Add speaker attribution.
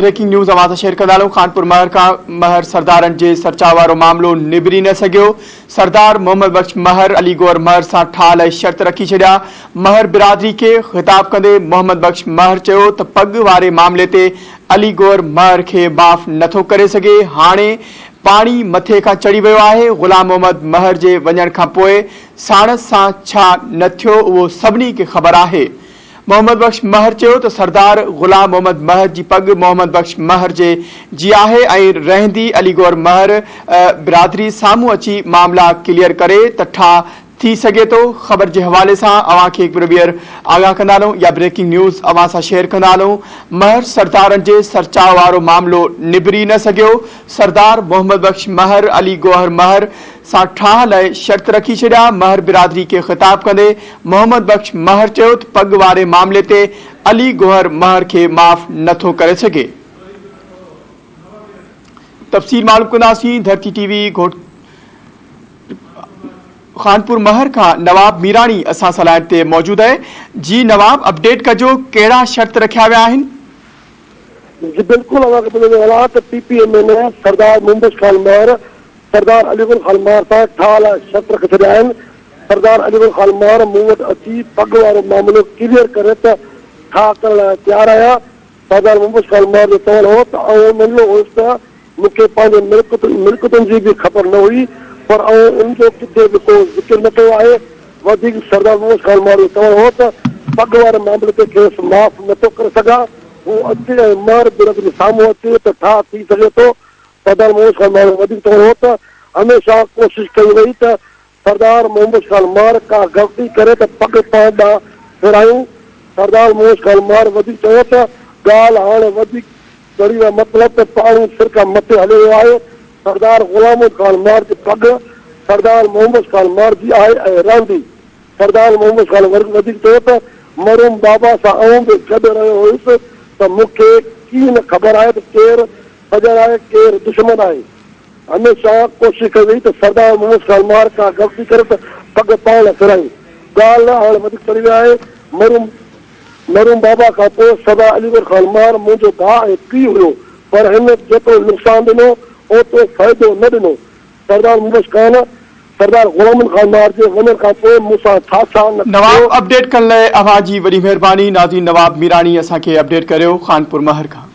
Speaker 1: Breaking news اوهان سان share ڪندا هلون خانپور مهر کان مهر سردارن جي سرچاء وارو معاملو نبري نه سگهيو سردار محمد بخش مهر علي گوهر مهر سان ٺاهه لاء شرط رکي ڇڏيا مهر برادري کي خطاب ڪندي محمد بخش مهر چيو ته پڳ واري معاملي تي علي گوهر مهر کي معاف نٿو ڪري سگهي هاڻي پاڻي مٿي کان چڙهي ويو آهي غلام محمد مهر جي وڃڻ کان پوء ساڻس سان ڇا نه ٿيو اهو سڀني کي خبر آهي محمد بخش مهر چيو ته سردار غلام محمد مهر جي پڳ محمد بخش مهر جي جي آهي ۽ رهندي علي گوهر مهر برادري سامهون اچي معاملا ڪليئر ڪري ته ٺاهه ٿي سگهي ٿو خبر جي حوالي سان اوهان کي هڪ ڀيرو ٻيهر آگاهه ڪندا هلون يا بريڪنگ نيوز اوهان سان شيئر ڪندا هلون مهر سردارن جي سرچاء وارو معاملو نبري نه سگهيو سردار محمد بخش مهر علي گوهر مهر سان ٺاهه لاء شرط رکي ڇڏيا، مهر برادري کي خطاب ڪندي محمد بخش مهر چيو ته پڳ واري معاملي تي علي گوهر مهر کي معاف نه ٿو ڪري سگهي. تفصيل معلوم ڪنداسين ڌرتي ٽي وي گهوٽ خانپور مهر کان نواب ميراڻي اسان سان لائين تي موجود آهي جي نواب اپڊيٽ ڪجو ڪهڙا شرط رکيا ويا آهن.
Speaker 2: جي بلڪل اوهان کي ٻڌائيندو هلان ته P P M N A Sardar Muhammad Khan Mahar Sardar Ali Gul Khan Mahar سان ٺاهه لاء شرط رکي ڇڏيا آهن، سردار علي گل خان مهر مون وٽ اچي پڳ وارو معاملو ڪليئر ڪري ته ٺاهه ڪرڻ لاء تيار آهيان، سردار محمد خان مهر جو چوڻ هو ته آئون ننڍڙو هيس ته مون کي پنهنجي ملڪيتن جي به خبر نه هئي پر آئون ان جو ڪٿي به ڪو ذڪر نه ڪيو آهي، وڌيڪ سردار محمد خان مهر جو چوڻ هو ته پڳ واري معاملي تي کيس معاف نه ٿو ڪري سگهان، هو اچي ۽ مهر برادري سامهون اچي ته ٺاهه ٿي سگهي ٿو، سردار محمد خان مهر وڌيڪ چوڻ هو ته هميشه ڪوشش ڪئي وئي ته سردار محمد خان مهر ڪا غلطي ڪري ته پڳ پاڻ ڏانهن ڦيرايون. سردار محمد خان مهر وڌيڪ چيو ته ڳالهه هاڻي وڌيڪ چڙهي وئي مطلب ته پاڻي سر کان مٿي هليو ويو آهي. سردار غلام محمد خان مهر جي پڳ سردار محمد خان مهر جي آهي ۽ رهندي. سردار محمد خان وڌيڪ چيو ته مرحوم بابا سان آئون به گڏ رهيو هيس ته مون کي ڪيئن نه خبر آهي ته ڪير سڄڻ آهي ڪير دشمن آهي. هميشه ڪوشش ڪئي وئي ته سردار محمد خان مهر ڪا غلطي ڪري ته پڳ پاڻ ڦيرايون. ڳالهه هاڻ وڌيڪ چڙهي وئي آهي. مرحوم مرحوم بابا کان پوء سردار علي گل خان مهر منهنجو ڀاء ۽ پيء هيو پر هن جيترو نقصان ڏنو اوترو فائدو نه ڏنو. سردار محمد خان سردار غلام خان مهر جي وڃڻ کان پوء مون سان ڇا ڇا نه ٿيو.
Speaker 1: نواب اپڊيٽ ڪرڻ لاء اوهان جي وڏي مهرباني ناظرين نواب ميراڻي اسان کي اپڊيٽ ڪريو خانپور مهر کان.